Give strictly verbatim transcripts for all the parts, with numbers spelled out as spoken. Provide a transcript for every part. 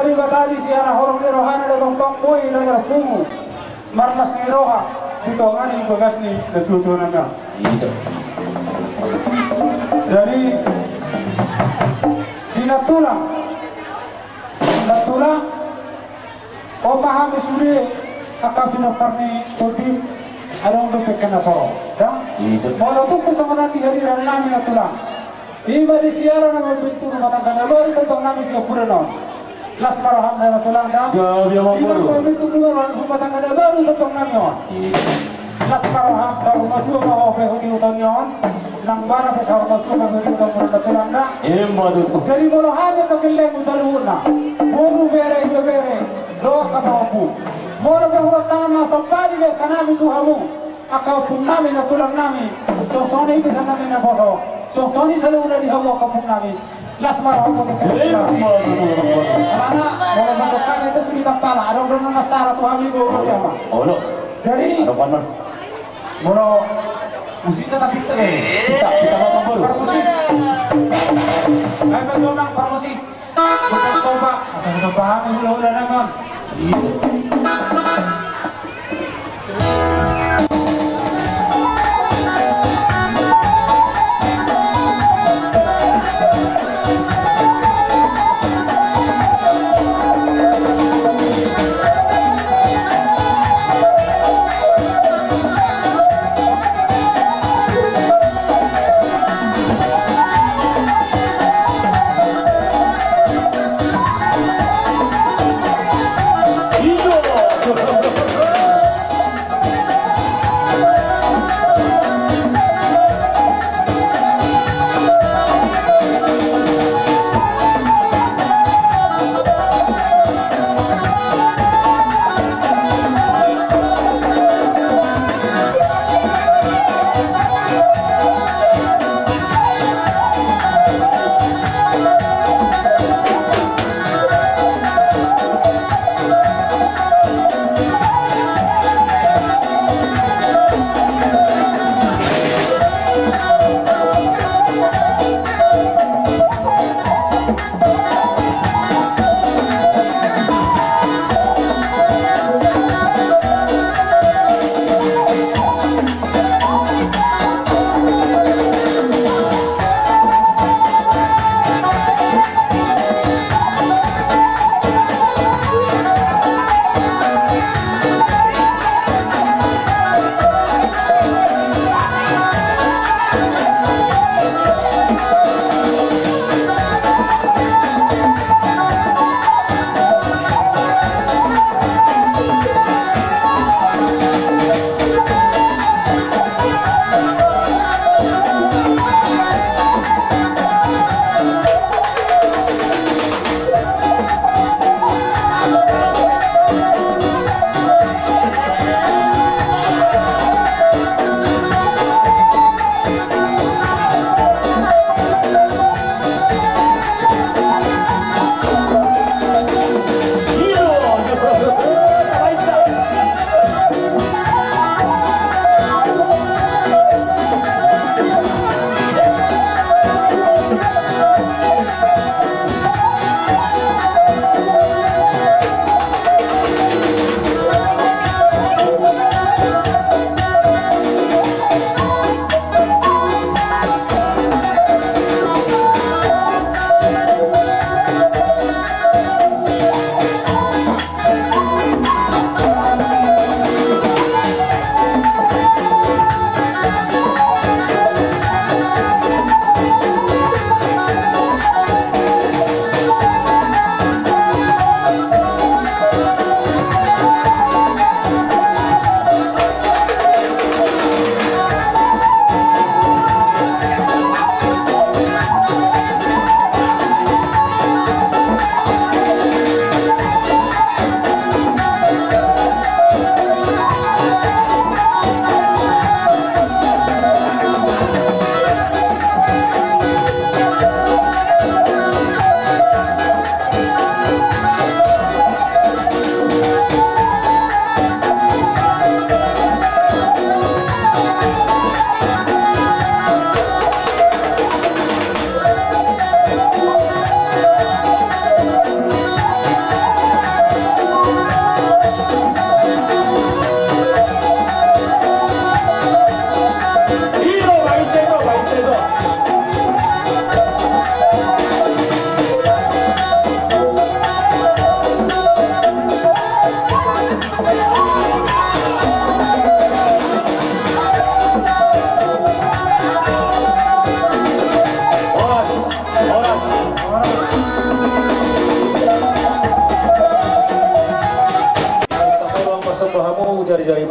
Debata di siala horong ni rohana do tongtong boi na marpungu marlas ni roha di tonga ni bagas ni natuatuanami on. Jadi di nantulang, nantulang, on ma hami sude angka pinompar ni tondi, adong dope angka na so ro da. Molo tung pe songon on di hadirannami nantulang, i ma di siala na mambentuk rumah tangga na baru tongtongnami sian bulan on. Las ma roham da nantulang da. Gabe ma. I ma mambentuk rumah tangga na baru tongtongnami on. Las ma roham, saur matua ma ho pe di huta ni on. Nang bana pe saur matua ma ho di huta ni on nantulang da. Ima tutu. Jadi molo hami angka gellengmu saluhutna, boru, bere, ibebere dohot angka pahompu, molo pe hurang tangan na sombali be angkanami tu hamu angka ompunami nantulangnami, songon i pe sannami naposo, songon i saluhutna di hamu angka ompunami. Las ma roham. Ima tutu. Alana molo mandok hami tu sude tampala, adong do na sara tu hami, boru, ama. Olo. Jadi adong panon. Molo musikna tapinta, eh, pinta, pinta ma boru. Parmusik. Baen ma jo nang parmusik. Coba, asa coba hami hulahula nami on.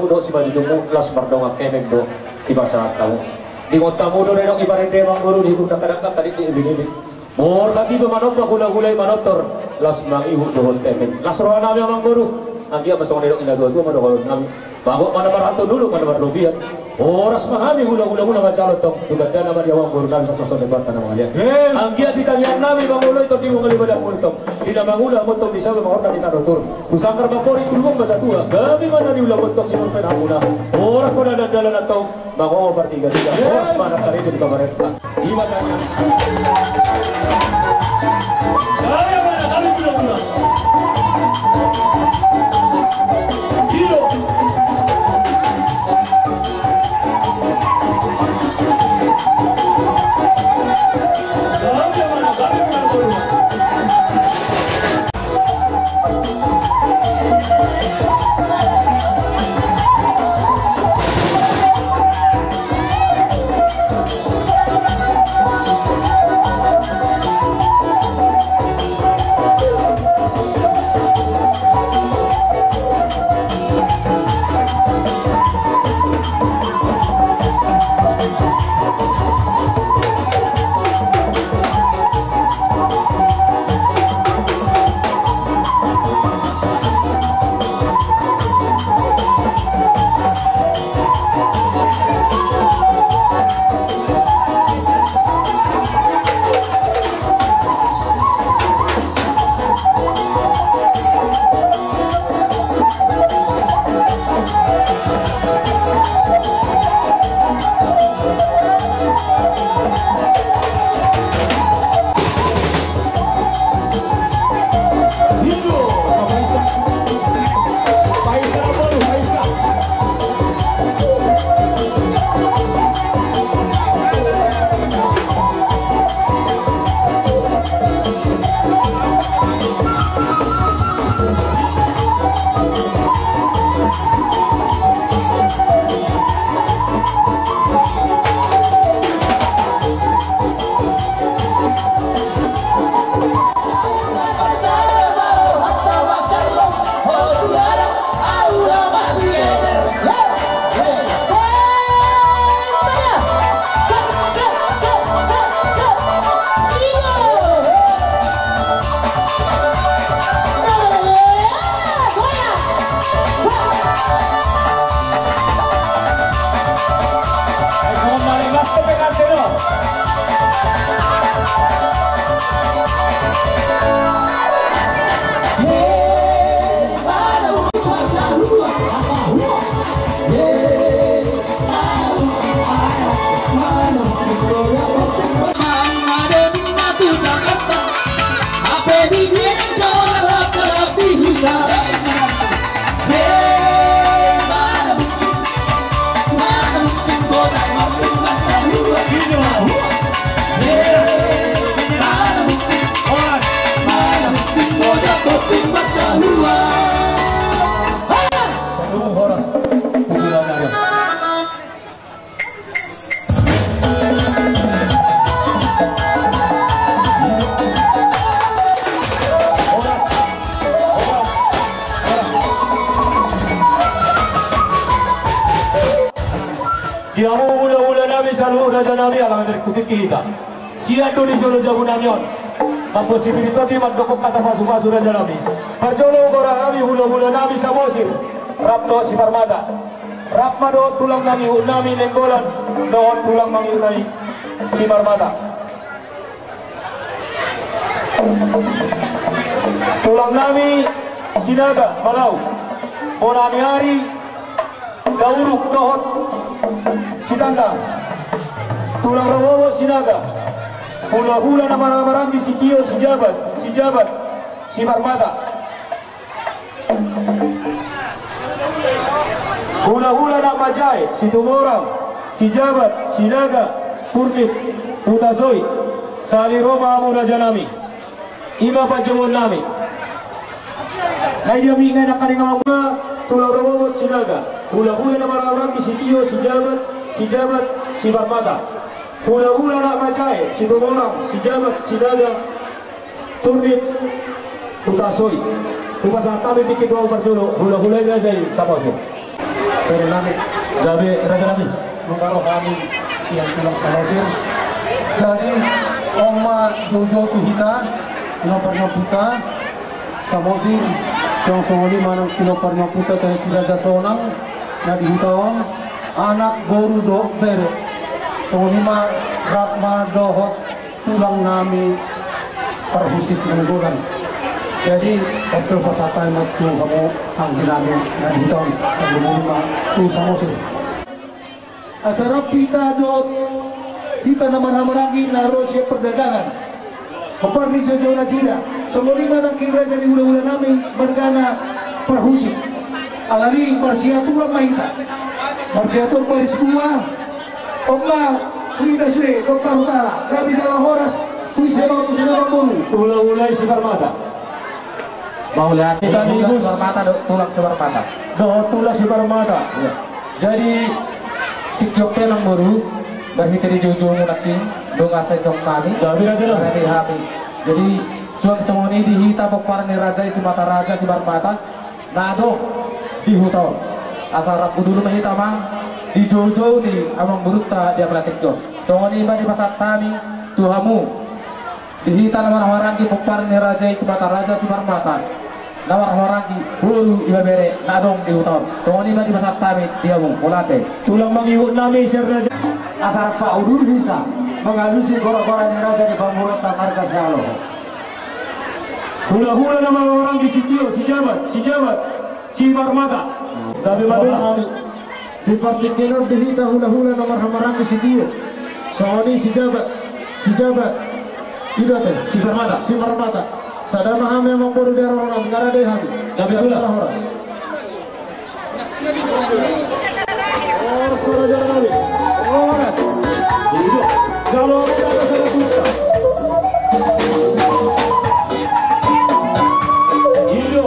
Dohot simanjujungmu, laos mardongan hepeng do dipasahat hamu. Diingot hamu do, didok, i parende, amangboru, di hutang dangka-dangka, tadikdik ibinibin. Borhat iba manomba, hulahula i manortor, laos mangihut dohot hepeng. Las rohanami, amangboru. Anggiat ma songon nidok ni natua-tua ma dohononnami. Bagot ma na marhalto, dolok ma na marlobian. Horas ma hami hulahulamuna manjalo tong. Tu gandana ma di amangborunami, pasoson ni Tuhanta na mangalean. Anggiat di tangiangnami mangoloi tondimuna, mangalean badanmuna tong. Di na mangula hamu tong, di sabe mangorna di tano Toru. Tu sanggar ma pori, tu lubang ma satua. Gabe ma na niula tong, sinur pe na hamuna. Horas ma na dalan-dalan tong. Mangomo partiga-tiga, horas ma na karejo di pamarenta. Ima tanya. Saya mana kami guna-guna. Gilo. Saya mana kami guna-guna. Di hamu hulahula nami saluhut, raja nami, ala nunga tung tingki hita. Sian do di jolo jabu nami on. Mamboan sipir ni tondi, mandok hata pasupasu, raja nami. Parjolo goar hami hulahula nami Samosir, rap dohot Simarmata. Rap ma dohot tulang mangihut nami Nainggolan, dohot tulang mangihut nami Simarmata. Tulang nami Sinaga, Malau. Bona ni ari, Dauruk dohot Sitanggang. Tulang rorobot Sinaga. Hulahula na marhahamaranggi, Sitio, Sijabat, Sijabat, Simarmata. Hulahula na manjae, Situmorang, Sijabat, Sinaga, Turnip, Hutasoit. Sahali ro ma hamu, raja nami. Ima panjouon nami. Nai dia mi ngai nangkaning, amang, ma tulang rorobot Sinaga. Hulahula na marhahamaranggi, Sitio, Sijabat, Sijabat, Simarmata. Hulahula na manjae, Situmorang, Sijabat, Sinaga, Turnip, Hutasoit. Hupasahat hami tingki tu hamu parjolo, hulahula i, raja i, Samosir. Bere nami. Gabe raja nami. Nunga ro hami sian tulang Samosir. Jadi on ma joujou tu hita, pinompar ni ompunta Samosir, songon i ma nang pinompar ni ompunta Tana Si Raja Sonang na di huta on, anak, boru dohot bere. Songon i ma rap ma dohot tulang nami parhusip Nainggolan. Jadi on pe hupasahat hami ma tu hamu anggi nami na di huta on, tarlumobi ma tu Samosir. Asa rap hita dohot hita na marhahamaranggi na ro sian pardagangan, pompar ni joujou nasida, songon i ma nangkin raja ni hulahula nami margana parhusip. Alani marsiatur ma hita, marsiatur baris dua. On ma tu hita sude, dohot parhutala, gabe jala horas tu ise ma muse na mamboru. Hulahula Siparmata. Mauliate. Hita ni Gus. Siparmata dohot tulang Siparmata. Dohot tulang Siparmata. Iya. Jadi tingki on pe amangboru, marhite di joujoumu nangkin, nunga sai songon hami. Gabe raja nami. Berarti hami. Jadi suang songon i di hita pompar ni raja i Simataraja Siparmata na adong di huta on. Asa rap udur ma hita amang di joujou ni amangborunta di apala tingki on. Songon i ma dipasahat hami tu hamu di hita na marhahamaranggi pompar ni raja i Simataraja Siparmata, na marhahamaranggi boru, ibebere na adong di huta on. Songon i ma dipasahat hami di hamu, mauliate. Tulang mangihut nami sian raja. Asa rap udur hita mangalusi gora-gora ni raja ni pamoruonta marga Sihaloho. Hulahula na marhahamaranggi sitio, sijabat, sijabat Siparmata. Gabe ma tulang. Di partingkian on di hita hulahula na marhahamaranggi sitio. Songon i sijabat, sijabat. Ida te. Siparmata. Siparmata. Sada ma hami amangboru di haroro nami, nga rade hami. Gabe tulang. Horas. Horas, horas, horas, horas. Ido. Jalo, jalo, sada suka. Ido.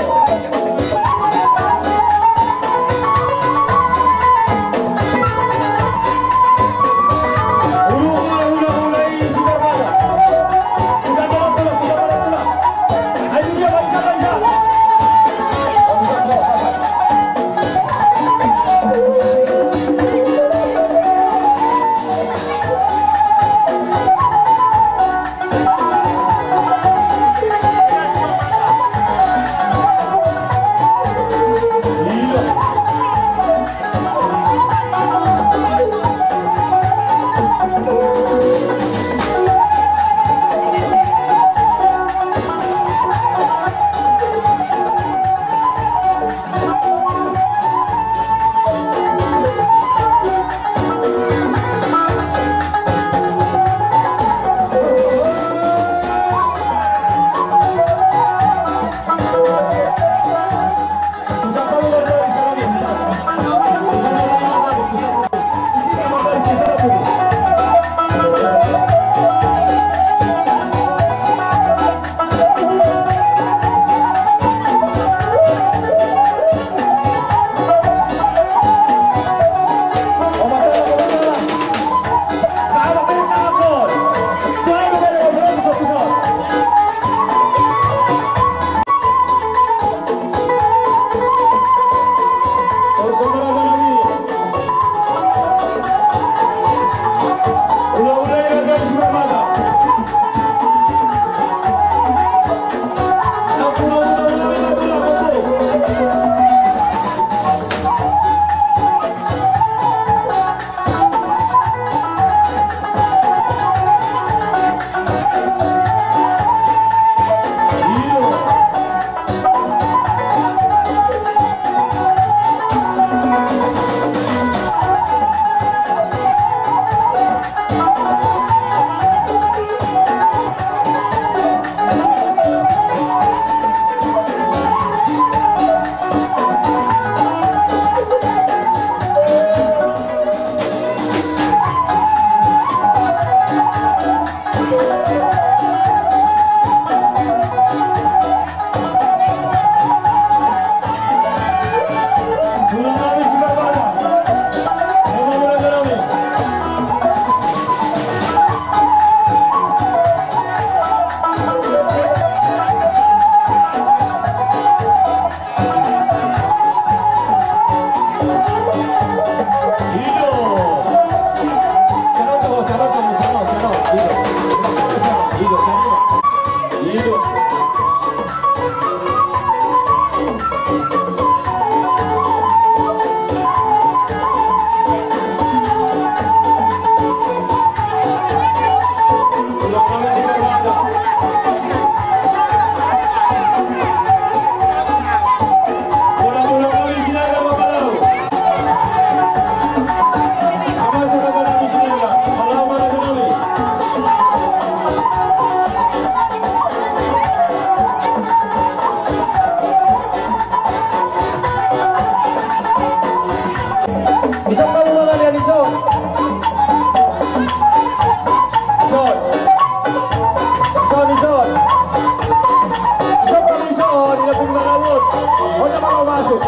Dison hamu mangalean dison. Dison. Dison, dison. Dison hamu dison, di lambung mangalut. Hona ma hamu masuk.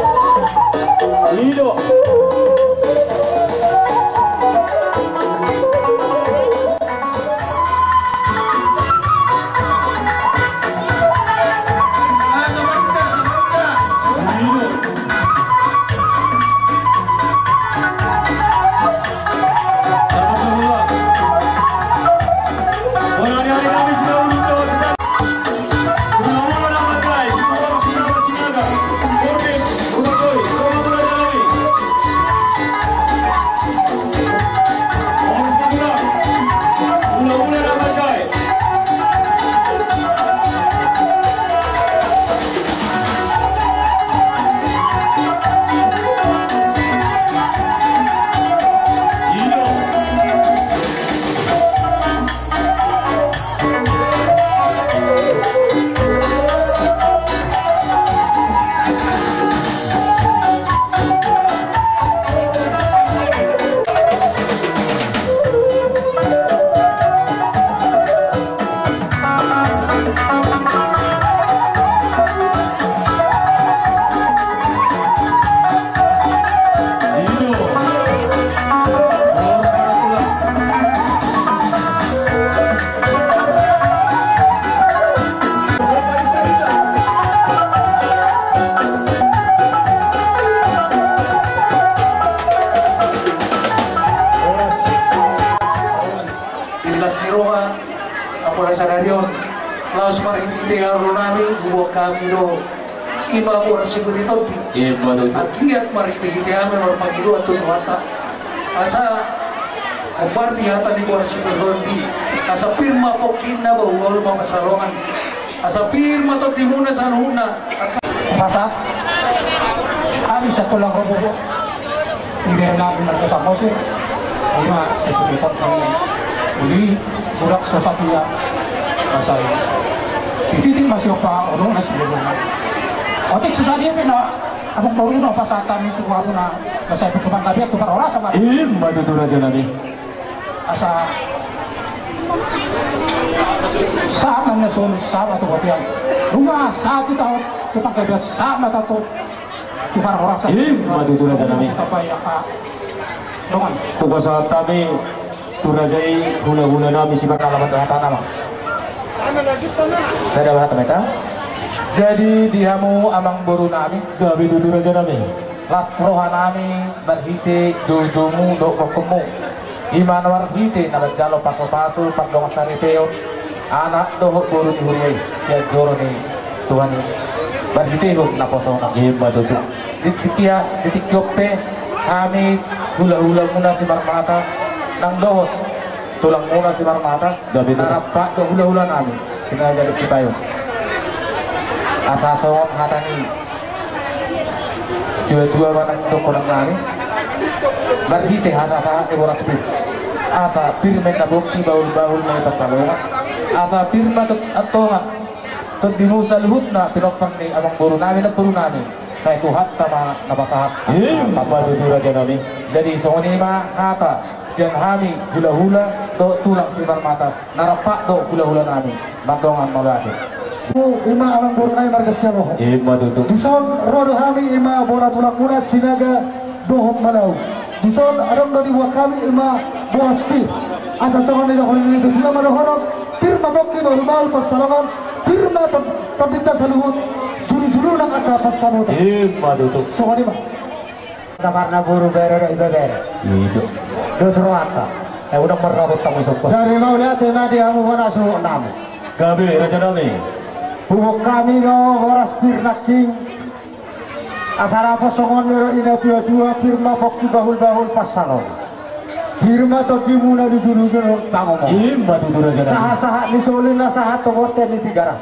I do. Di las ni roha, apala sadari on, laos marhitehite haroro nami, huboan hami do, ima boras ni pir ni tondi. Ima tutu. Anggiat marhitehite hami marpangidoan tu Tuhanta. Asa hombar di hata ni boras ni pir ni tondi. Asa pir ma pongkina, bahulbahul ma pansalongan. Asa pir ma tondimuna saluhutna. Pasahat hami sian tulang ro bobo. Di bere nami marga Samosir. Ima sian tu Beton nami. Uli, budak so satia. Asa i. Sititik ma siompa odong na siompa. Otik so sadia pe na. Amang boru, ima pasahat hami tu hamuna, na sai tu panggabean tu parhorasan ma. Ima tutu raja nami. Asa sahat ma na solu, sahat ma tu bontean. Nunga sahat hita tu panggabean, sahat ma hita tu parhorasan. Ima tutu raja nami. Tapai angka dongan. Hupasahat hami tu raja i hulahula nami siparhalaman dohot hata nama. Sada hata ma hita. Jadi di hamu amang boru nami. Gabe tutu raja nami. Las roha nami marhite joujoumu dohot gokhonmu. Ima na marhite na manjalo pasupasu pardongansaripeon anak dohot boru ni huria i sian joro ni Tuhan i. Marhitehon naposona. Ima tutu. Di tingki, di tingki on pe hami hulahulamuna Simarmata nang dohot tulangmuna Simarmata. Gabe tutu. Na rampak do hulahula nami Sinaga dohot Sipayung. Asa songon hata ni situatua ma na nidok nami. Marhite hasasahat ni boras pir. Asa pir ma inna pongki, bahulbahul ma i pansalongan. Asa pir ma tot-, antongan tondimu saluhutna pinompar ni amang boru nami, nang boru nami. Sai Tuhanta ma na pasahat. Ima tutu raja nami. Jadi songon i ma hata sian hami hulahula dohot tulang Simarmata. Na rampak do hulahula nami. Mardongan mauliate. Ima amang boru nami marga Sialoho. Ima tutu. Dison ro do hami ima boru tulangmuna Sinaga dohot Malau. Dison adong do diboan hami ima boras pir. Asa songon nidok ni natuatua ma dohonon, pir ma pongki, bahulbahul pansalongan, pir ma ton-, tondinta saluhut, julujulu nang angka pansamotan. Ima tutu. Songon i ma. Sabarna boru, bere dohot ibebere. I do. Dos rohanta. Eh, unang marrabot hamu i somba. Jadi mauliate ma di hamu bona suhut nami. Gabe raja nami. Huboan hami do horas pir nangkin. Asa dapot songon nidok ni na tuatua, pir ma pongki bahulbahul pansalongan. Pir ma tondimuna lujuluju pangomoan. Ima tutu raja nami. Sahatsahat ni solu na sahat tu bontean ni Tigaras.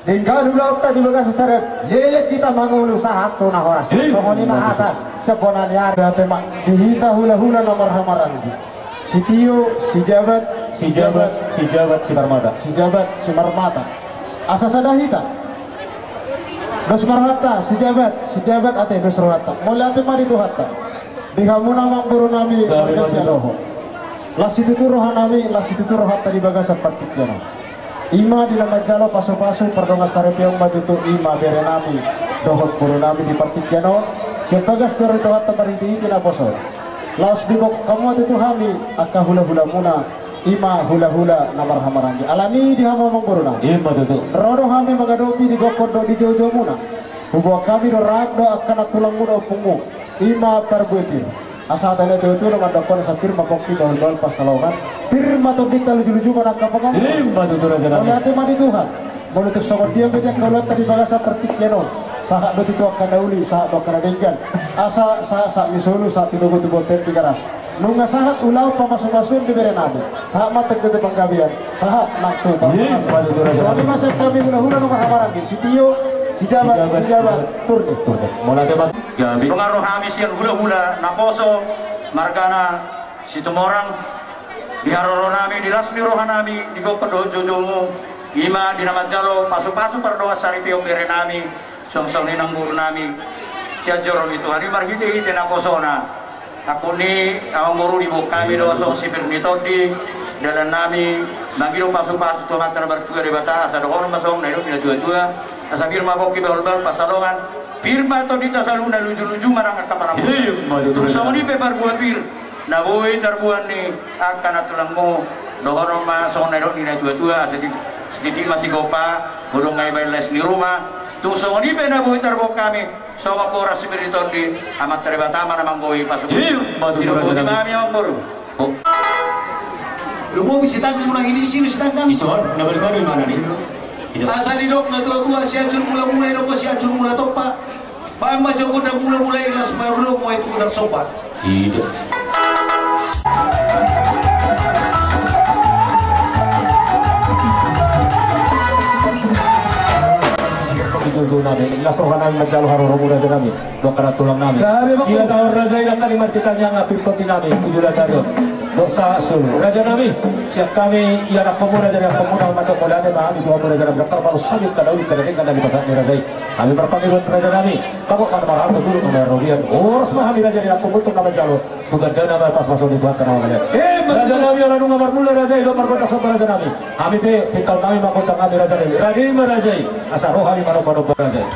Denggan ulaonta di bagasan sadari on, leleng hita mangolu sahat tu na horas. Ima tutu. Songon i ma hata sian bona ni ari. Ate ma di hita hulahula na marhahamaranggi. Sitio, Sijabat, Sijabat, Sijabat, Simarmata. Sijabat, Simarmata. Asa sada hita. Dos ma rohanta, Sijabat, Sijabat ate, dos rohanta. Mauliate ma di Tuhanta. Di hamuna amangboru nami, gabe marga ma Sihaloho. Las situtu roha nami, las situtu rohanta di bagasan partingkian on. Ima di na manjalo pasupasu pardongansaripeon ma tutu, ima bere nami dohot boru nami di partingkian on. Sian bagas joro ni Tuhanta marhitehite naposona. Laos diboan hamu ma tutu hami angka hulahulamuna, ima hulahula na marhahamaranggi. Alani i di hamu amangboru nami. Ima tutu. Ro do hami mangadopi di gokhon dohot di joujoumuna. Huboan hami do rap do angka nantulangmu dohot ompungmu. Ima parbue pir. Asa hata ni na tuatua do mandokhon asa pir ma pongki bahulbahul pansalongan. Pir ma tondinta lujuluju manang angka pangomoan. Ima tutu raja nami. Mauliate ma di Tuhan. Molo tung songon dia pe angka ulaonta di bagasan partingkian on, sahat do tutu angka na uli, sahat do angka na denggan. Asa sahatsahat ni solu sahat tinogu tu bontean Tigaras. Nunga sahat ulaon pamasumasuon ni bere nami. Sahat ma antong tu panggabean. Sahat nang tu parhorasan. Ima tutu raja nami. Songon i ma sian hami hulahula na marhahamaranggi. Sitio, Sijabat, Sijabat, Sijabat, Turnip, Turnip. Mauliate ma. Gabe. Nunga ro hami sian hulahula naposo margana Situmorang. Di haroro nami, di las ni roha nami, di gokhon dohot joujoumu. Ima di na manjalo pasupasu pardongansaripeon bere nami. Songon i nang boru nami. Sian joro ni Tuhan i marhitehite naposona. Angkup ni amangboru, diboan hami do songon sipir ni tondi dalan nami mangido pasupasu tu Amanta na martua Debata, asa dohonon ma songon na nidok ni na tuatua, asa pir ma pongki bahulbahul pansalongan, pir ma tondinta saluhutna lujuluju manang angka pangomoan. Ima tutu. Tung songon i pe parbue pir na boi tarboan ni angka nantulangmu, dohonon ma songon na nidok ni na tuatua, asa ti-, sititi ma sigompa, godang na dibaen laes ni ruma. Tung songon i pe na boi tarboan hami songon boras sipir ni tondi, Amanta Debata ma na manggoi pasupasu. Ima tutu raja nami. Ima amangboru. Lumobi sitanggang, unang i disi sitanggang. Ison, na balik kau di mana nih? Asa didok na tuatua, siancur mulamula, didok siancur mula tompa. Baen ma jo gondang mulamula i, laos baru do mulai tu gondang somba. Ida. Di joujou nami, las roha nami manjalo haroromu raja nami. Dohot angka nantulang nami. Gabe ma. Ia taon raja i, dangka ni martitangiang apirkon di nami tu joloan ni ari on. Dohot sahat solu raja nami. Sian hami ianakhonmu, raja ni anakhonmu, na mandok mauliate ma hami tu hamu raja nami. Dangka na malus hami angka na uli, angka na denggan na dipasahat ni raja i. Hami marpangidoan raja nami, bagot ma na marhalto, bulung ma na marrobean. Horas ma hami raja ni anakhonmu tong na manjalo. Tu gandana ma pasupasuon ni Tuhanta na mangalean. Ima tutu. Raja nami, ala nunga marmula raja i dohot margondang somba raja nami. Hami pe pintal nami ma gondang nami raja nami. Rade ma raja i, asa ro hami manomba-nomba raja i.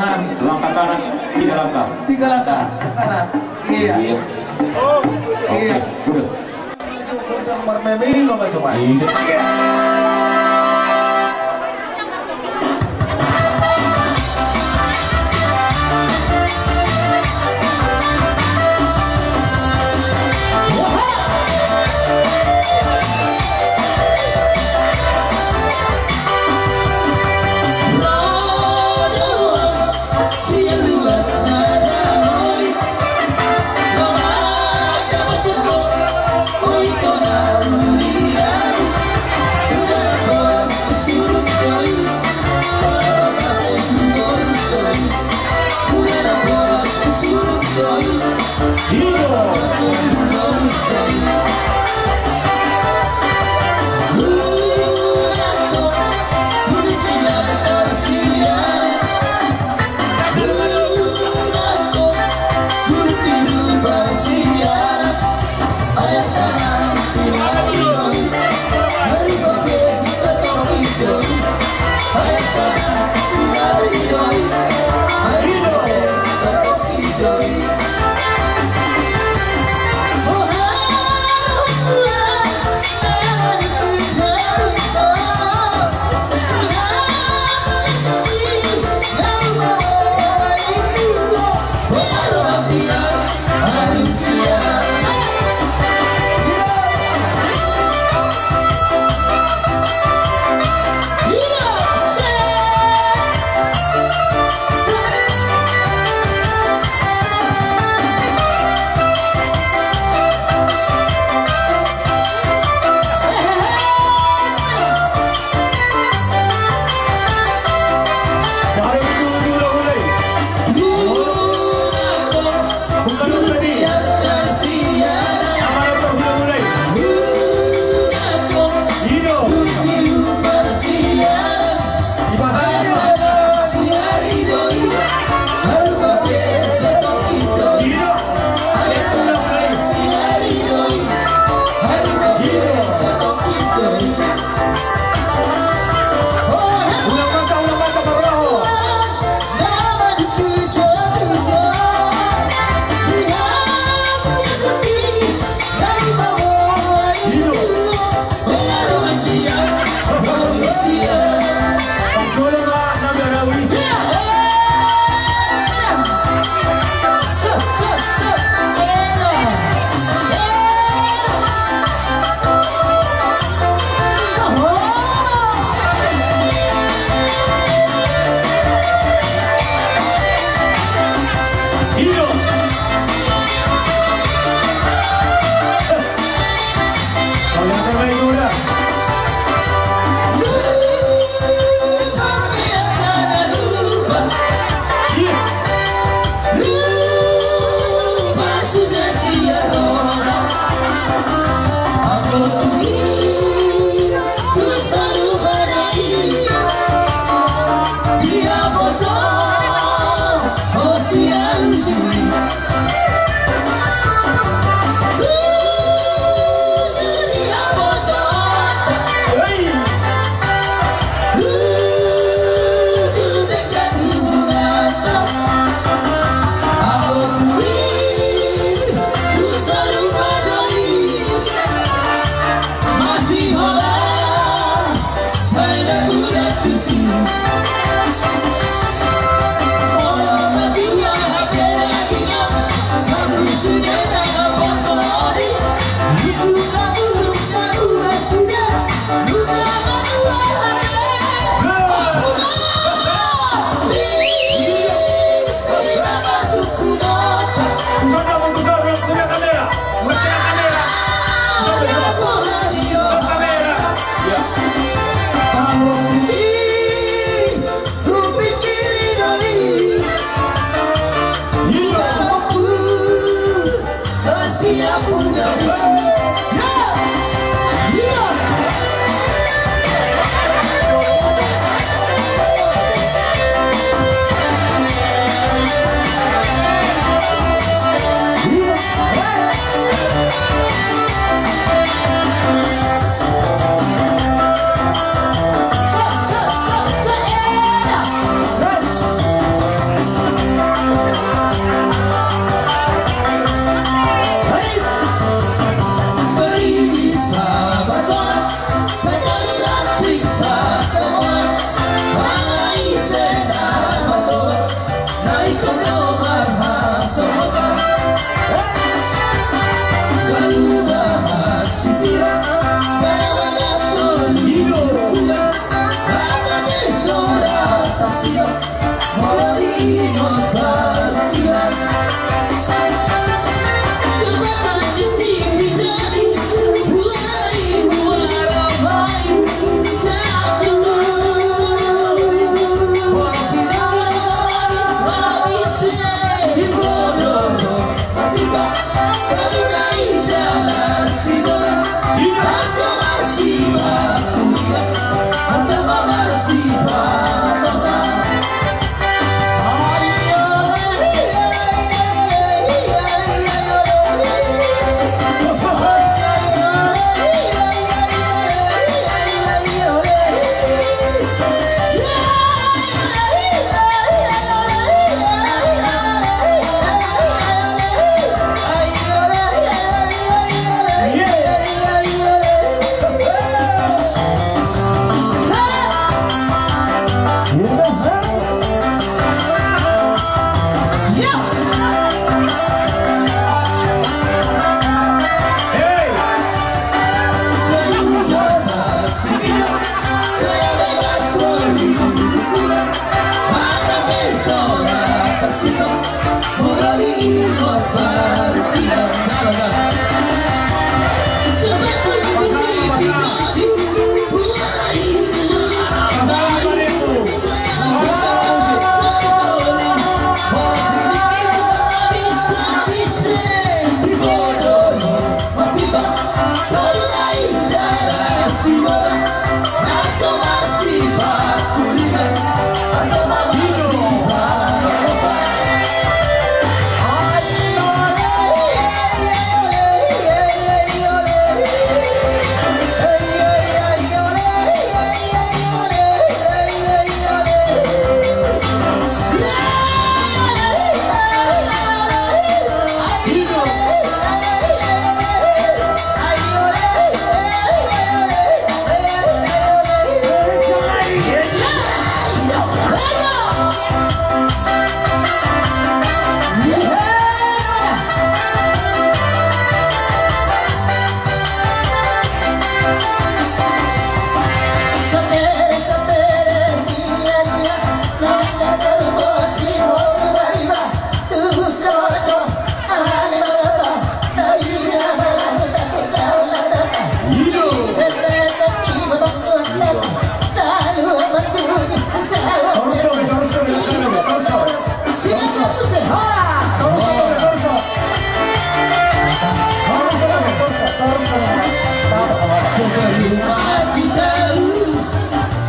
Langkah kanan, tiga langkah. Tiga langkah ke kanan. Iya. Iya. Oke, iya. Udah. Gondang marmeme i ma, Pak Jokowi. Iya.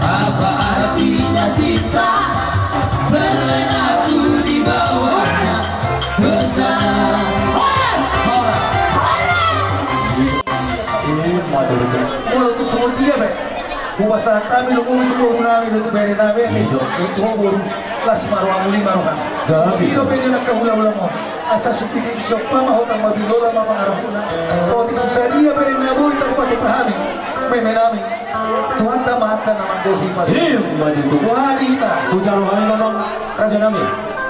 Apa artinya cinta? Berlena aku di bawahnya. Besar. Horas. Horas. Horas. Molo tung songon dia pe hupasahat hami lomo tu boru nami dohot tu bere nami. Iya. Untuk boru las ma rohamu, lima roham. Gabe. Songon dia pe dia nangkin hulahula on. Asa sititi disompa ma hotang, mabinola ma pangarahutna. Otik so sadia pe na boi tarpatupa hami, meme nami, Tuhanta ma angka na manggohi pasupasu. Ima tutu. Boha di hita? Hujalo hami ma, raja nami.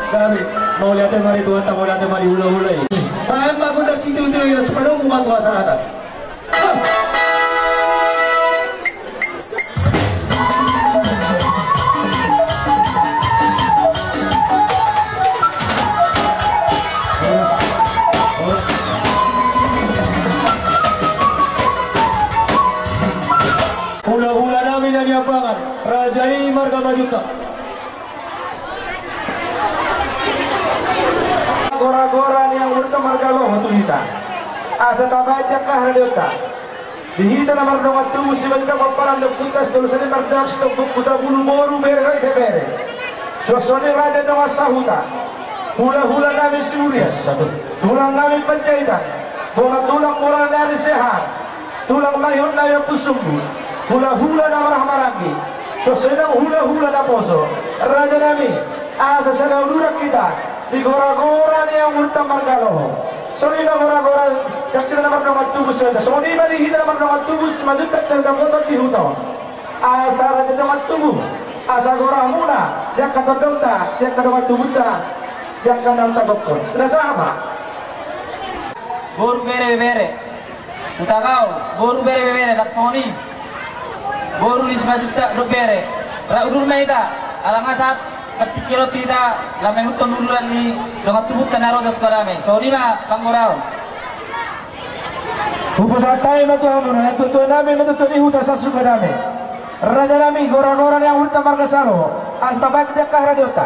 Gabe. Mauliate ma di Tuhanta, mauliate ma di hulahula i. Baen ma gondang sitio-tio i, laos padomu ma tu hasahatan. Hulahula nami na niambangan, raja i marga Majuntak. Gora-gora ni amanta marga Loho tu hita. Asa tabaen di angka haradeonta. Di hita na mardongan tubu Simanjuntak, pomparan dohot Ompunta Sitolusari, mardongan sitombuk Hutabulu, boru, bere dohot ibebere. Suang songon i raja dongan sahuta. Hulahula nami Siburian. Tulang nami Panjaitan. Bona tulang, mora ni ari, sehat. Tulang mangihut nami Ompu Sumbu, hulahula na marhaha maranggi, suang songon i nang hulahula naposo. Raja nami, asa sada uduran hita di gora-gora ni amanta marga Loho. Songon i ma gora-gora sian hita na mardongan tubu Simanjuntak. Songon i ma di hita na mardongan tubu Simanjuntak, tanda motor di huta on. Asa raja dongan tubu, asa goramuna di angka tondongta, di angka dongan tubunta, di angka naung tagokhon. Pinasahat ma. Boru, bere, bebere. Hutagaol, boru, bere, bebere, laos songon i. Boru ni Simanjuntak dohot bere. Rap udur ma hita, ala nga sahat Tingki on hita laho mangihuthon uduran ni dongan tubuta na ro sian Sukadame. Songon i ma panggoraon. Hupasahat hami ma tu hamuna na tuatua nami na tuatua ni huta sian Sukadame. Raja nami, goragora ni hita marga Salo, asa tapaik di angka haradeonta.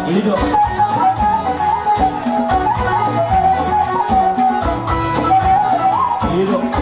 Ido. Ido.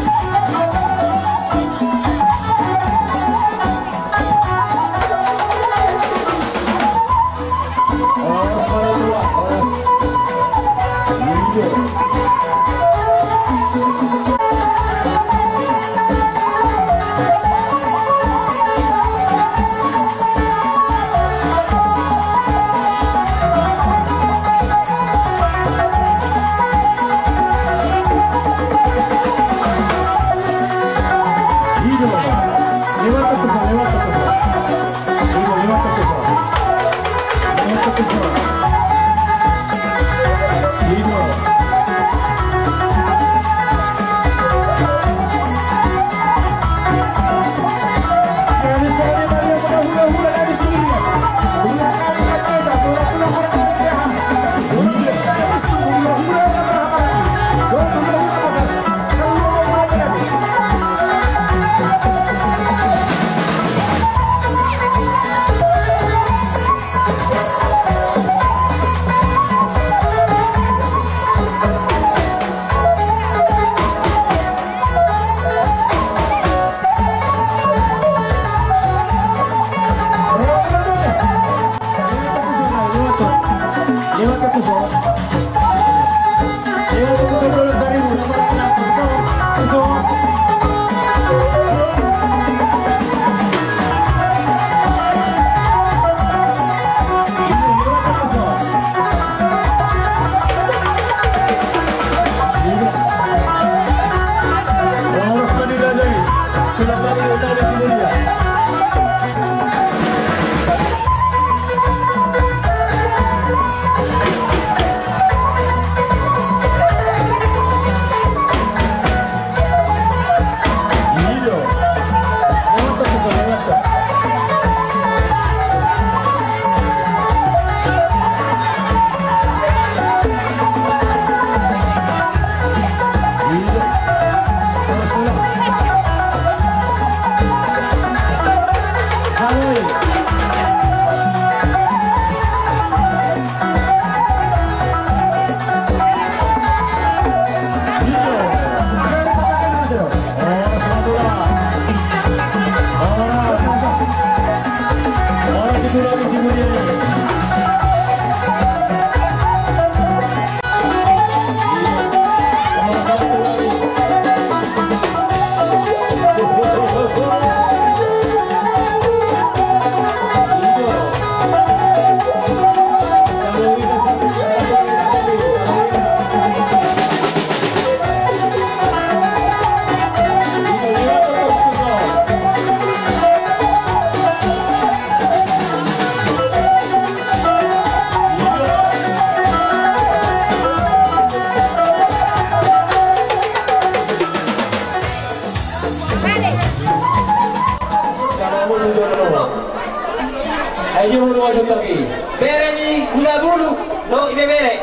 Ai dia boru Simanjuntak i. Bere ni Hulabulu dohot ibebere.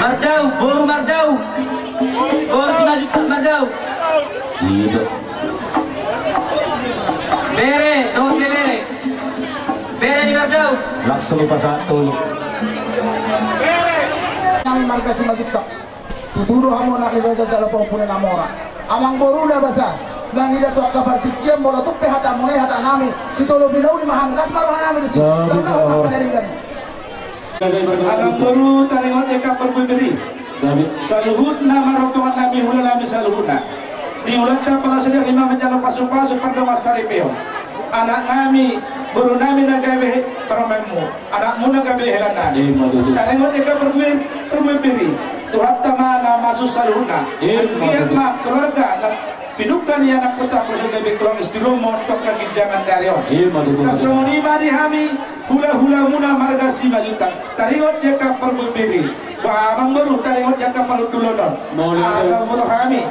Mardau, boru Mardau. Boru Simanjuntak Mardau. Ido. Bere dohot ibebere. Bere ni Mardau. Langsung dipasahat tu. Nami marga Simanjuntak. Tutu do hamu anak ni raja jala pahompu ni na mora. Amangboruna basa mangida tu angka partingkian, molo tung pe hatamuna i hata nami, sitolopi na uli ma hami, las ma roha nami disi. Amangboru, taringot di angka parbue-bere i. Saluhutna martonga nami, hula nami saluhutna. Di ulaonta pala sadari ma manjalo pasu-pasu pardongan saripeon. Anak nami, boru nami na gabe parumaenmu, anakmuna gabe helanna. Taringot di angka parbue-bere i, Tuhanta ma na mamasu saluhutna. Anggiat ma keluarga na pinungka ni anakkonta, gabe keluarga sitiruonmuna tu angka ginjangan ni ari on. Tarsongon i ma di hami hula-hulamuna marga Simanjuntak. Taringot di angka parbue-bere i, ba amangboru, taringot di angka parhundulon on. Asa boto hami.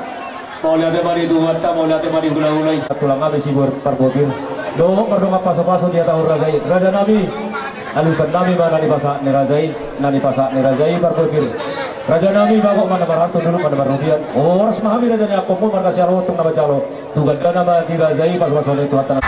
Mauliate ma di Tuhanta, mauliate ma di hula-hula i. Tulang nami si parbue-bere i. Dohot mardongan pasu-pasu di hata raja i. Raja nami, alusan nami ma na nipasahat ni raja i, na nipasahat ni raja i parbue-bere i. Raja nami, bagot ma na marharto, dolok ma na marrobean. Horas ma hami raja ni angkomu marga Siaromontung na manjalo. Tu gandana ma di raja i pasu-pasu ni Tuhanta.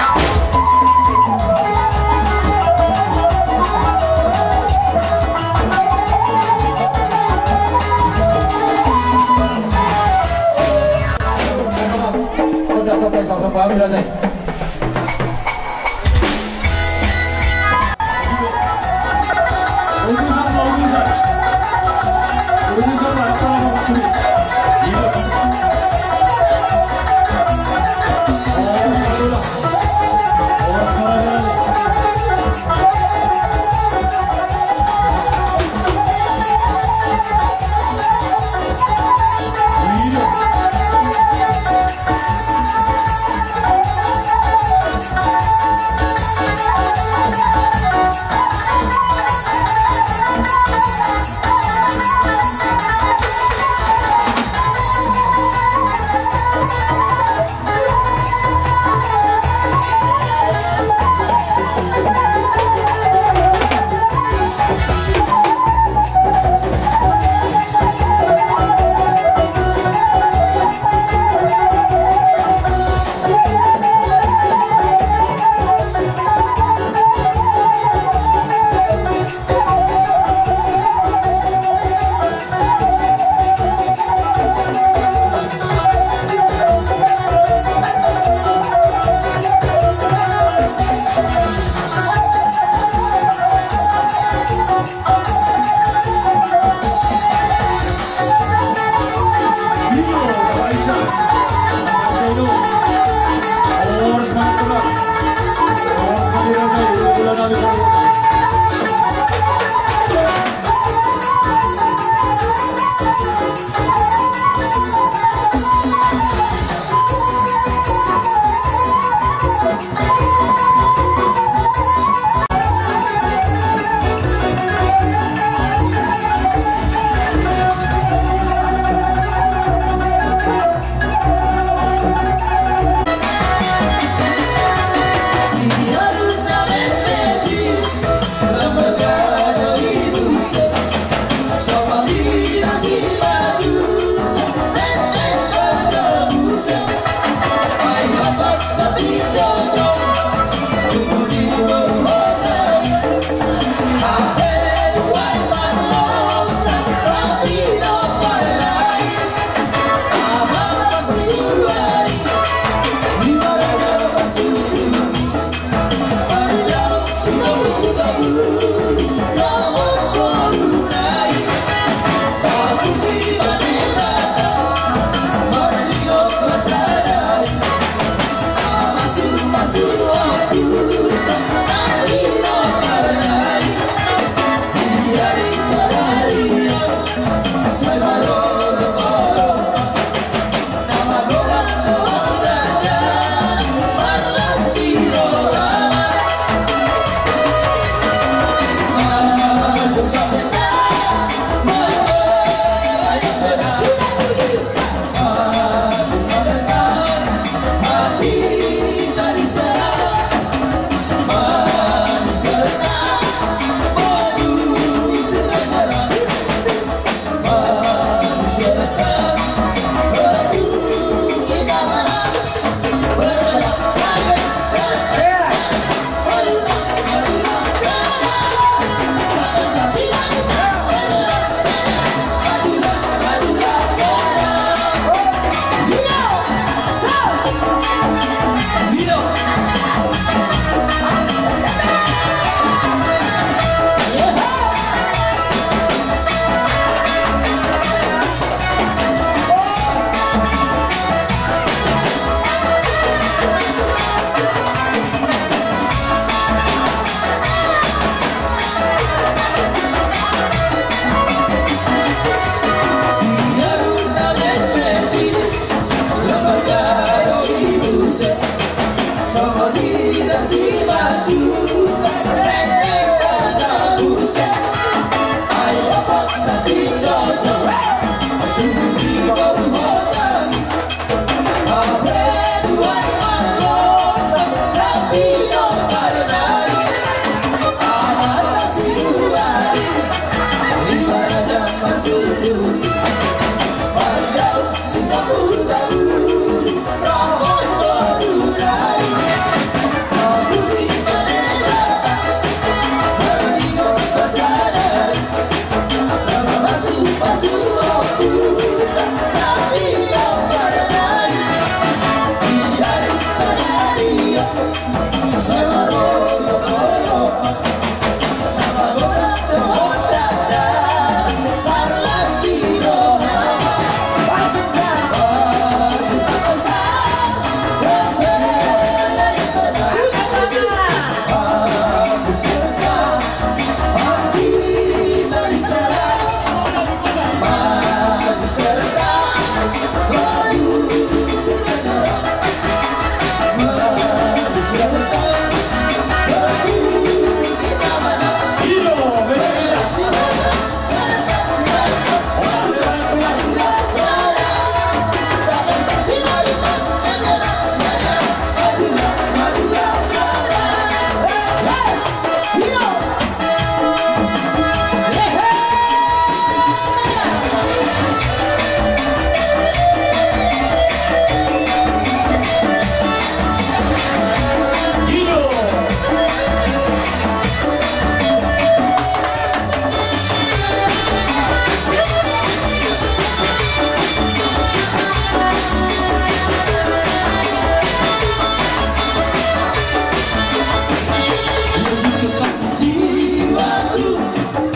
Yesus kekasih jiwaku,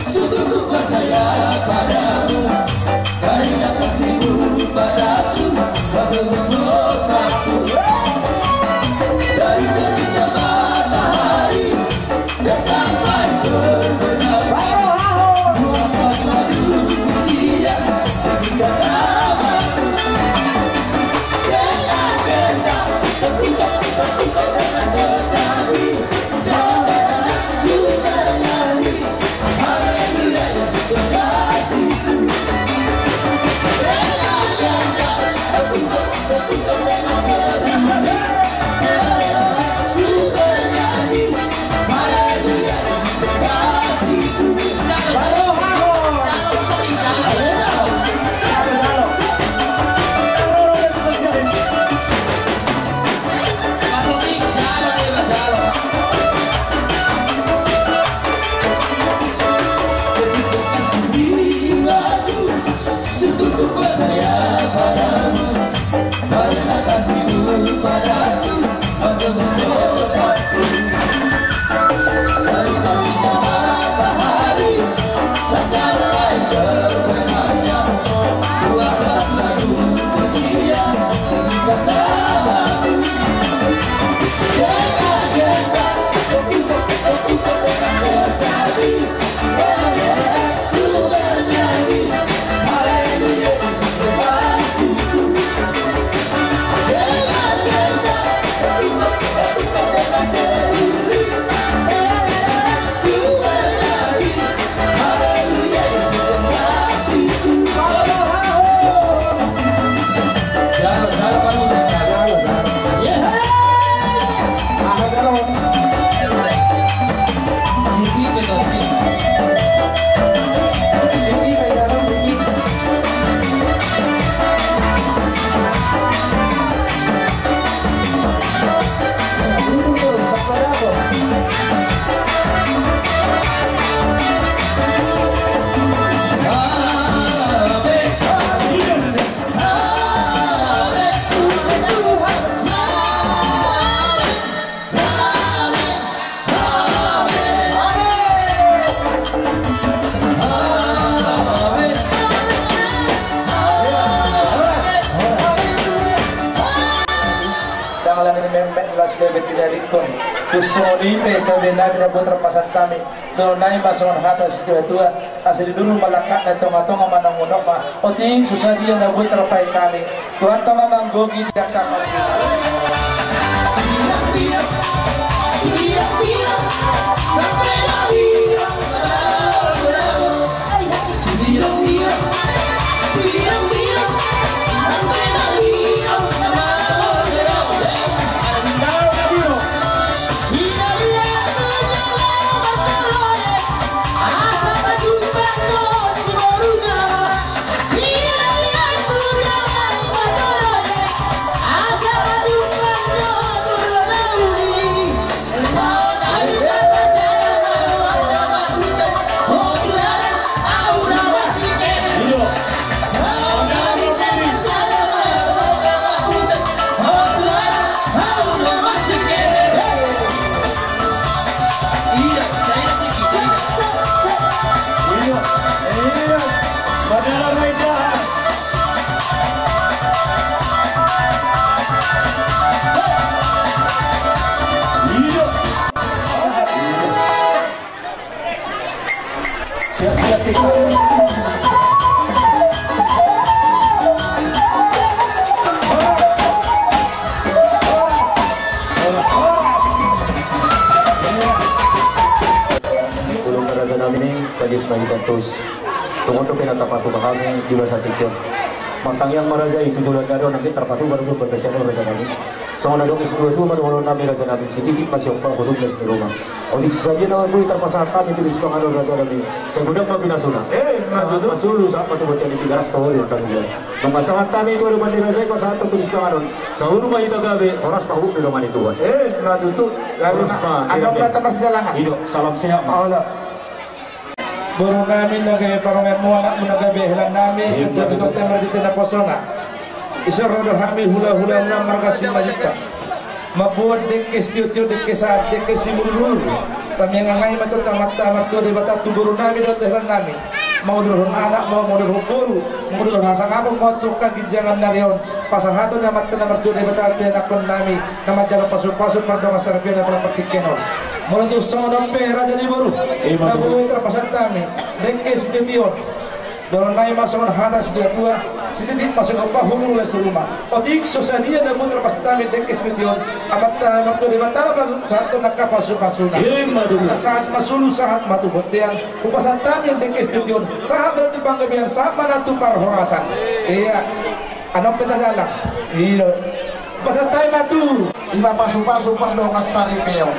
sungguh ku percaya padamu. Karena kasih-Mu padaku, kau tebus dosaku. Dari terbitnya matahari, dan sampai terbenam, ku akan selalu pujian tinggikan nama-Mu. Dengan gentar, terputar, terputar dengan kecapi. Sungguh ku percaya padamu, karena kasih-Mu padaku, kau tebus dosaku. Dari terbitnya matahari, dan sampai terbenamnya, ku akan selalu pujian tinggikan nama-Mu. Dengan gentar, terputar, terputar dengan kecapi. Ndang alani ni memmet las lebe tinadingkon. Tung songon i pe sabe nami na boi tarpasahat hami. Dohonon nami ma songon hata situa-tua, asa di duru ma langkatna, di tonga-tonga ma na unokna. Otik so sadia na boi tarpasahat hami. Tuhanta ma manggohi di angka na Yes, ma hita tos. Tongon dope na tarpatupa hami di bagasan tingki on. Martangiang ma raja i tu joloan ni ari on, anggiat tarpatupa do bagasi on raja nami. Songon na didok situa-tua ma dohonon nami raja nami, sititi ma siompa, holong ma siniruma. Otik so sadia na boi tarpasahat hami tu disi panganon raja nami, sai godang ma pinasuna. Eh, ima tutu. Sahat ma solu, sahat ma tu bontean ni Tigaras, tu holi on na dua. Nunga sahat hami tu adopan ni raja i pasahat tu disi panganon, saur ma hita gabe, horas ma huhut di dongan ni Tuhan. Eh, ima tutu. Horas ma. Andok hita marsijalangan. I do, salam sehat ma. Olo. Boru nami na gabe parumaenmu, anakmu na gabe helan nami, iya, satua tutu. Tongtong marhite naposona. Dison ro do hami hula-hula na marga Simanjuntak. Mamboan dengke sitio-tio, dengke sahat, dengke simudur-udur. Tamiang-angai ma tu Amanta na martua Debata tu boru nami dohot helan nami. Mangudurhon anak ma, mangudurhon boru, mangudurhon hasangapon ma tu angka ginjangan ni ari on. Pasahaton ni Amanta na martua Debata tu ianakhon nami na manjalo pasu-pasu pardongan saripeon apala partingkian on. Molo tung songon on pe raja ni boru, eh, ima tutu. Na boi tarpasahat hami dengke sitio-tio on. Dohonon nami ma songon hata situa-tua, sititi ma siompa, holong ma siniruma. Otik so sadia na boi tarpasahat hami dengke sitio-tio on, Amanta na martua Debata ma pasahathon angka pasu-pasuna. Ima tutu. Sahat ma solu, sahat ma tu bontean. Hupasahat hami dengke sitio-tio on, sahat ma tu panggabean, sahat ma nang tu parhorasan. Iya. Andok pe tajalang. I do. Pasahat hami ma tu. Ima pasu-pasu pardongan saripeon.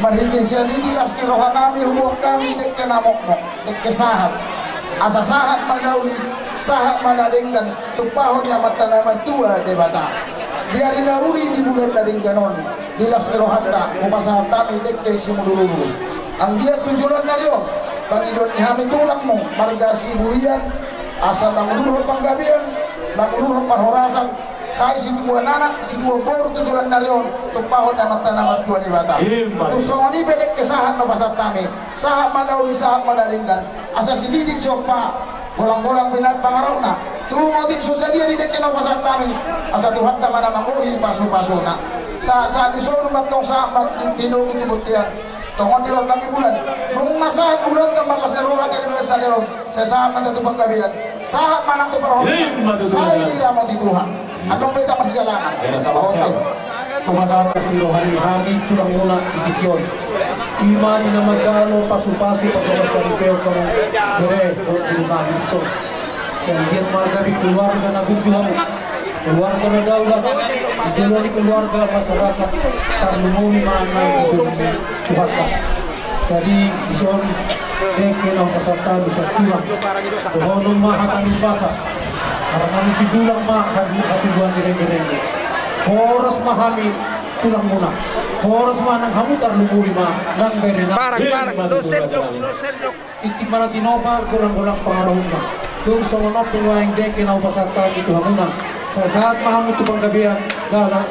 Marhite sian i di las ni roha nami huboan hami dengke na mokmok, dengke sahat. Asa sahat ma na uli, sahat ma na denggan, tumpahon ni Amanta na martua Debata. Di ari na uli, di bulan na denggan on, di las ni rohanta, hupasahat hami dengke simudur-udur. Anggiat tu joloan ni ari on, pangidoan ni hami tulangmu, marga Siburian, asa mangudurhon panggabean, mangudurhon parhorasan, sai situbuan anak, situbuan boru tu joloan ni ari on, tumpahon ni Amanta na martua Debata. Ima. Tung songon i pe dengke sahat na hupasahat hami, sahat ma na uli, sahat ma na denggan, asa sititi siompa, golang-golang pe nang pangarahutna. Tung otik so sadia di dengke na hupasahat hami, asa Tuhanta ma na manggohi pasu-pasuna. Sahat-sahat ni solu ma antong, sahat ma tu tinogu tu bontean. Tongon di roha nami bulan. Nunga sahat ulaonta marlas ni roha di ari on, sai sahat ma antong tu panggabean, sahat ma nang tu parhorasan. Ima tutu. Sai diramoti Tuhan. Andok pe hita marsijalangan. Oke. Hupasahat. Las ni roha ni hami tulangmuna di tingki on. Ima di na manjalo pasu-pasu pardongan saripeon hamu bere dohot guru nami dison. Sai anggiat ma gabe keluarga na burju hamu, keluarga na daulat, di jolo ni keluarga, masyarakat, tarlumobi ma nang di jolo ni Tuhanta. Jadi dison dengke na hupasahat hami sian tulang, dohonon ma hata ni umpasa. Harani sidulang ma hatubuan ni rengge-rengge. Horas ma hami tulangmuna. Horas ma nang hamu, tarlumobi ma nang bere nami. Parang, parang. Ima tutu, dos sendok, raja nami. Dos sendok. Tingki ma na tinopa, golang-golang pangarahutna. Tung songon on pe nuaeng dengke na hupasahat hami tu hamuna. Sai sahat ma hamu tu panggabean, jala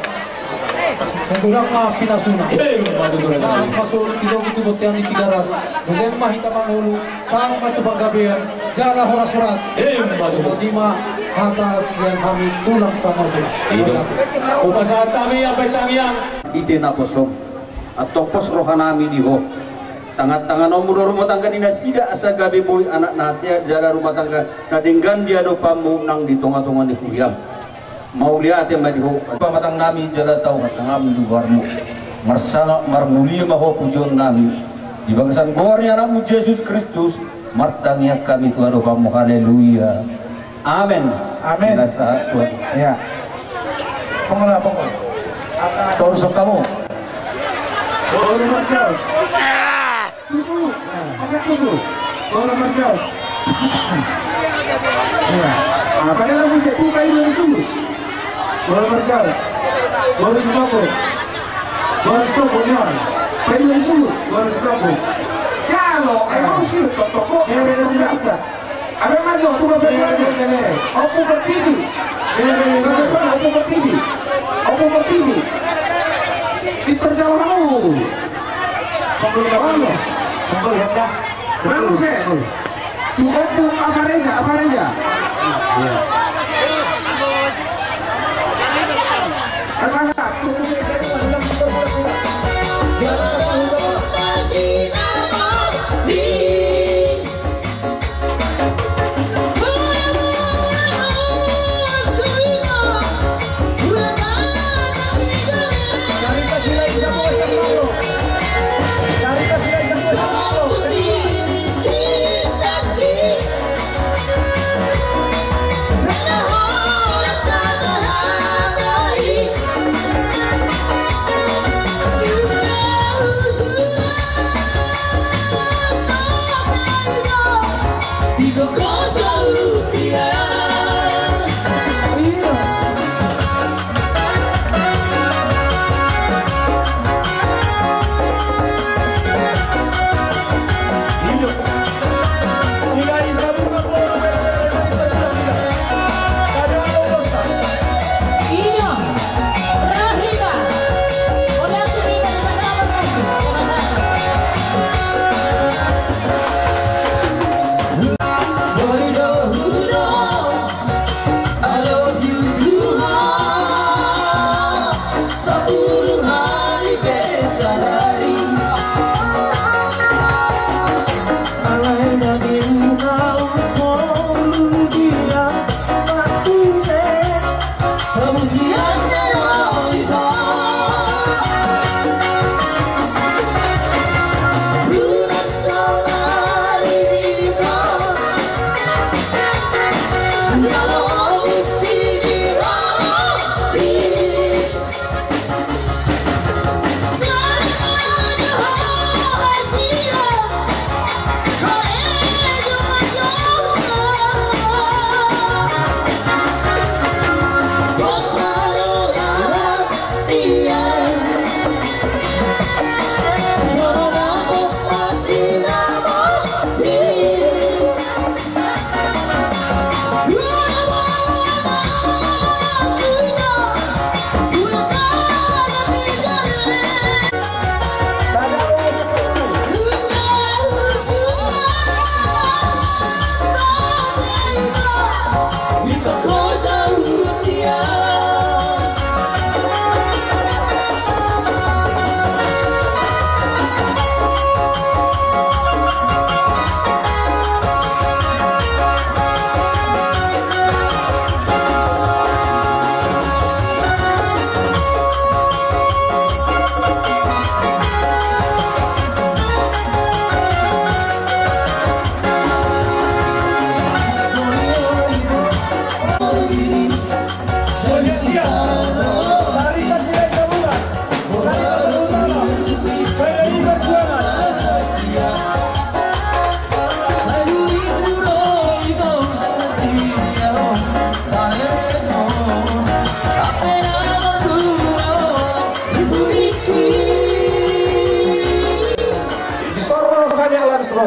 sai godang ma pinasuna. Ima tutu, raja nami. Sahat ma solu, tinogu tu bontean ni Tigaras. Godang ma hita mangolu, sahat ma tu panggabean, jala horas-horas. Ima tutu. Songon i ma hata sian hami tulang sama solu. I do. Hupasahat hami, ampe tangiang. Di te naposom. Antong pos roha nami di Ho. Tangan-tanganonmu do rumah tangga ni nasida, asa gabe boi anak na sehat jala rumah tangga na denggan di adopanmu nang di tonga-tonga ni huriam. Mauliate ma di Ho pamatang nami jala tau hasangapon di goarmu. Marsangap marmulia ma Ho pujion nami. Di bagasan goar ni Anakmu Jesus Kristus, martangiang hami tu adopanmu. Haleluya. Amen. Amen. Binasa Tuhan. Ya. Pengelola, pengelola. Torus hamu. Boru Marga. Tusu. Masa tusu. Boru Marga. Ya. Ah, padahal aku bisa buka ini dulu. Boru Marga. Boru Sitopo. Boru Sitopo, ya. Pai dua disuruh. Boru Sitopo. Jalo, emang sih, toko. Mere, mere, mere. Ada maju, aku gak berani. Mere, mere, mere. Aku bertini. Mere, mere, mere. Gak berani, aku bertini. Aku bertini. Diperjauh kamu. Pukul berapa? Pukul berapa? Baru saya. Pukul. Tu Ompu Apareja, Apareja. Iya. Pasangan.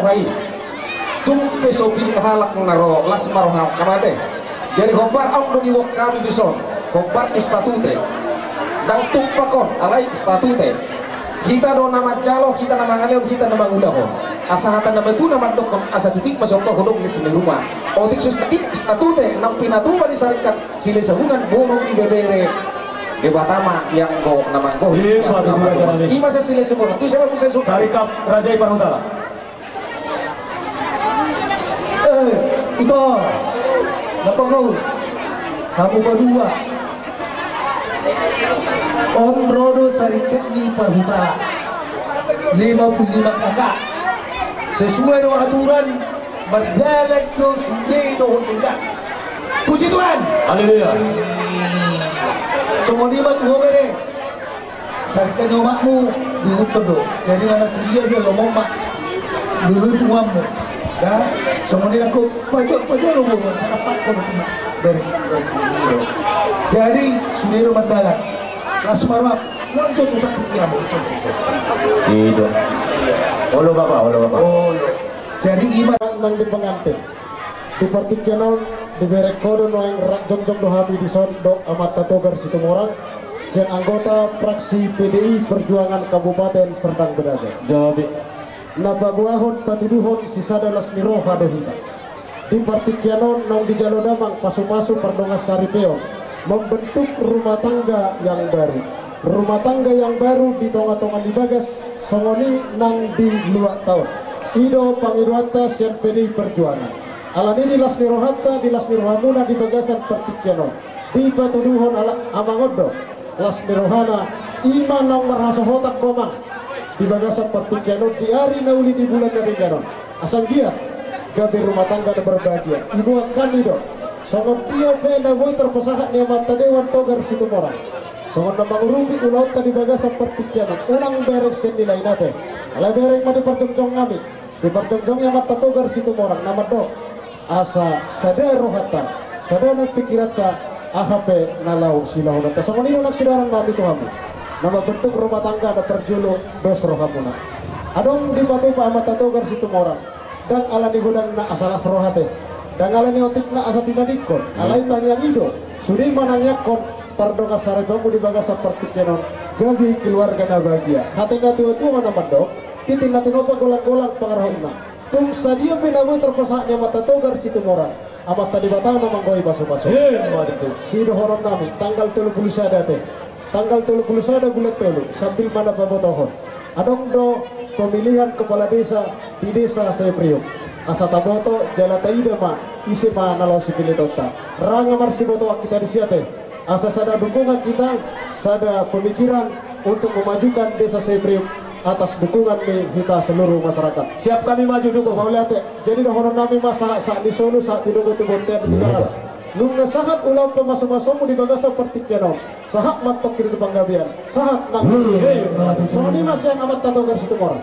Hai, tung pe so pir halak na ro, las ma roha angka mate. Jadi hombar on do diboan hami dison, hombar tu statute. Ndang tumpak on, alai statute. Hita do na manjalo, hita na mangalehon, hita na mangulahon. Asa hata na matua na mandokkon, asa tutik ma somba hodong ni sini ruma. Otik so statute, nang pinatupa ni sarikat, silesabungan boru ibebere. Debata ma i anggo na manggohi. Ima sa silesabungan. Tu siapa bisa suka? Sarikat Raja i Parhutala. Eh, ito, napa kau? Kamu berdua. On ro do sarikat ni Parhutala. Lima puluh lima K K. Sesuai do aturan, mardalan do sude do hondengga. Puji Tuhan. Haleluya. Songon i ma tu ho bere. Sarikat ni omakmu dihuthon do. Jadi mana tu dia dia lomong ma. Dulu ibu uammu. Da, songon dia ko pajak pajak lo bawa sana pak ko do. Ber, ber, ini do. Jadi sudah do mandalan. Las ma roha. Muncul tu sapu kira mau sensei. Itu. Olo bapak, olo bapak. Olo. Jadi ima nang di pengantin. Di partingkian on, dibereng ho do nuaeng rap jongjong do hami dison dohot Amanta Togar Situmorang, sian anggota fraksi P D I Perjuangan Kabupaten Serdang Bedagai. Gabe. Na paboahon patuduhon sisada las ni roha do hita. Di partingkian on naung dijalo damang pasupasu pardongan saripeon, membentuk rumah tangga yang baru. Rumah tangga yang baru di tonga-tonga ni bagas, songon i nang di luatta on. I do pangidoanta sian P D I Perjuangan. Alani di las ni rohanta, di las ni rohamuna di bagasan partingkian on. Dipatuduhon ala amang on do. Las ni rohana, ima naung marhasohotan ho amang. Di bagasan partingkian on, di ari na uli di bulan na denggan on. Asa anggiat, gabe rumah tangga na berbahagia. Iboan hami do. Songon dia pe na boi tarpasahat ni Amanta Dewan Togar Situmorang. Songon na mangurupi ulaonta di bagasan partingkian on, unang bereng sian ni lain ate. Alai bereng ma diparjongjong hami, diparjongjong i Amanta Togar Situmorang na mandok. Asa sada rohanta, sada nang pingkiranta, aha pe na laho silehononta. Songon i do nang sidohonon nami tu hamu. Na mambentuk rumah tangga na parjolo dos rohamuna. Adong dipatupa Amanta Togar Situmorang. Ndang ala ni godangna asa las roha ate. Ndang ala ni otikna asa tinadingkon. Alai tangiang i do. Sude manangiangkon pardongan saripeonmu di bagasan partingkian on. Gabe keluarga na bahagia. Hata ni natuatua ma na mandok. Titik na tinopa golanggolang pangarahutna. Tung sadia pe na boi tarpasahat ni Amanta Togar Situmorang. Amanta Debata na manggohi pasupasu. Ima tutu. Sidohonon nami, tanggal tolu pulu sada ate. Tanggal tolu pulu sada bulan tolu, sambil ma na pabotohon. Adong do pemilihan kepala desa di desa Sepriuk. Asa taboto jala taida ma ise ma na laho sipilitonta. Ranga marsibotoan hita disi ate. Asa sada dukungan hita, sada pemikiran untuk memajukan desa Sepriuk atas dukungan ni hita seluruh masyarakat. Siap kami maju dukung. Mauliate. Jadi dohonon nami ma sahat, sahat ni solu, sahat ni dogo tu bontean di Tigaras. Nunga sahat ulaon pamasumasuonmu di bagasan partingkian on. Sahat ma antong hita tu panggabean. Sahat nang. Songon i ma sian Amanta Togar Situmorang.